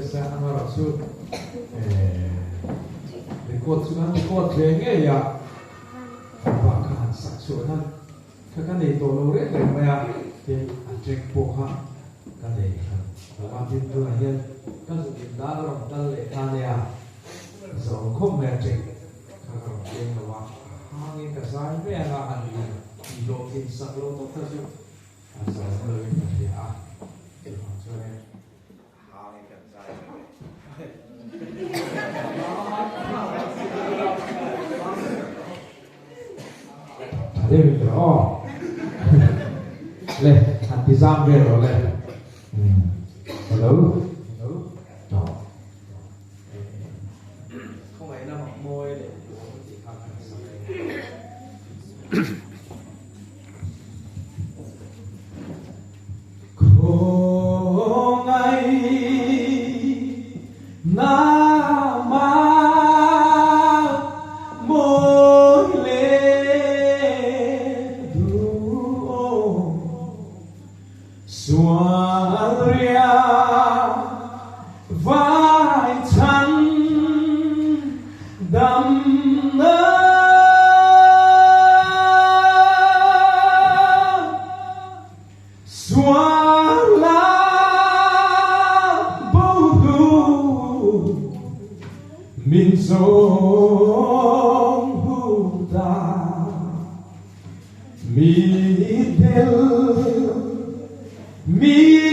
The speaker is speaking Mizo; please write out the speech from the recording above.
nasa amaherawh chu record chu kan record ve ngei a, a bak kha han sak chhuah nan kha ka nei tawh lo reng reng mai a, tin a track pawh kha ka nei hran lo a, tin tunah hian ka zuk in dan a rawn kal leh ta nia, zawm khawp mai a track kha ka rawn keng lo a, a hangin ka zai mai anga han in tihhlawhtlin sak lo tawp kha chu A zai na loin ka hria a, chuvang chuanin hangin kan zai ve mai. Tha deuh in rawh aw. Le, han ti zam vel rawh le. Hello. Hello. Aw. Khawngaihna mak mawi leh duhawm tih kha kan sak a ni. Suala bo tu min zawng hu ta mi del mi.